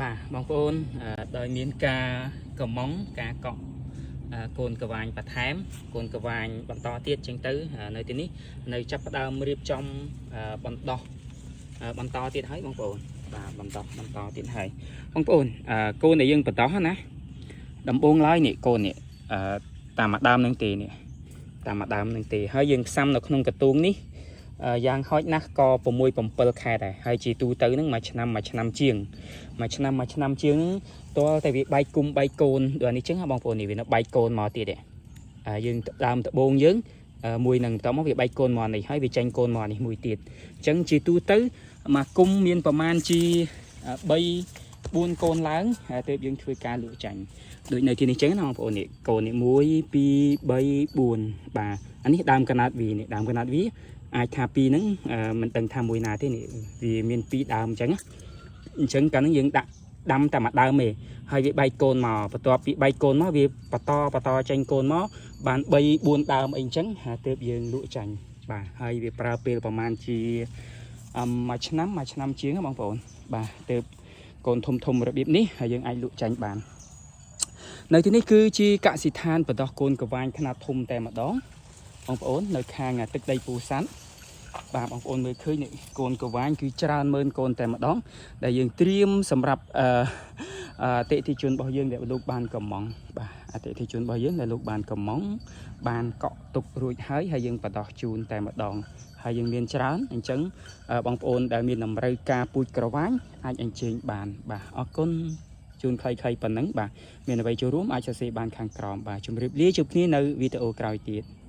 បាទបងប្អូនដោយមានការកម្មង់ការកក់កូនក្រវាញបន្ថែមកូនក្រវាញបន្តទៀតចឹងទៅនៅទីនេះនៅចាប់ផ្ដើមរៀបចំបណ្ដោះបន្តទៀតហើយបងប្អូនបាទបន្តបន្តទៀតហើយបងប្អូនកូនដែលយើងបណ្ដោះណាដំបងឡើយនេះកូននេះតាមមួយដើមនឹងទេនេះតាមមួយដើមនឹងទេហើយយើងផ្សាំនៅក្នុងកន្ទូងនេះយ៉ាងហោចណាស់ក៏6 7ខែដែរហើយជាទូទៅហ្នឹងមួយឆ្នាំមួយឆ្នាំជាង មួយឆ្នាំមួយឆ្នាំជាងទាល់តែវាបែកគុំបែកកូនដូចនេះចឹងហ៎បងប្អូននេះវានៅបែកកូនមកទៀតឯងយើងដើមដបងយើងមួយនឹងបន្តមកវាបែកកូនមកនេះហើយវាចេញកូនមកនេះមួយទៀតអញ្ចឹងជាទូទៅមកគុំមានប្រមាណជា3 4កូនឡើងហើយទើបយើងធ្វើការលក់ចាញ់ដូចនៅទីនេះចឹងណាបងប្អូននេះកូននេះ1 2 3 4បាទអានេះដើមកណាត់វានេះដើមកណាត់វាអាចថាពីរហ្នឹងមិនដឹងថាមួយណាទេនេះវាមានពីរដើមអញ្ចឹងណា អញ្ចឹងកាលហ្នឹងយើងដាក់ដាំតែមួយដើមទេហើយវាបែកកូនមកបន្ទាប់ពីបែកកូនមកវាបន្តបន្តចេញកូនមកបាន3 4ដើមអីអញ្ចឹងហើយទើបយើងលក់ចាញ់បាទហើយវាប្រើពេលប្រហែលជាអឹមមួយឆ្នាំមួយឆ្នាំជាងហ៎បងប្អូនបាទទើបកូនធំធំរបៀបនេះហើយយើងអាចលក់ចាញ់បាននៅទីនេះគឺជាកសិដ្ឋានបណ្ដោះកូនក្រវាញខ្នាតធំតែម្ដងបងប្អូននៅខាងទឹកដីពោធិ៍សាត់បាទបងប្អូនមើលឃើញនេះកូនក្រវាញគឺច្រើនម៉ឺនកូនតែម្ដង ដែលយើងត្រៀមសម្រាប់អតិថិជនរបស់យើងដែលលោកបានកម្មង់បាទអតិថិជនរបស់យើងដែលលោកបានកម្មង់បានកក់ទុករួចហើយហើយយើងបណ្ដោះជូនតែម្ដងហើយយើងមានច្រើនអញ្ចឹងបងប្អូនដែលមានតម្រូវការពូជក្រវាញអាចអញ្ជើញបានបាទអរគុណជូនខ្លីៗប៉ុណ្ណឹងបាទមានអ្វីចូលរួមអាចសរសេរបានខាងក្រោមបាទជម្រាបលាជួបគ្នានៅវីដេអូក្រោយទៀត។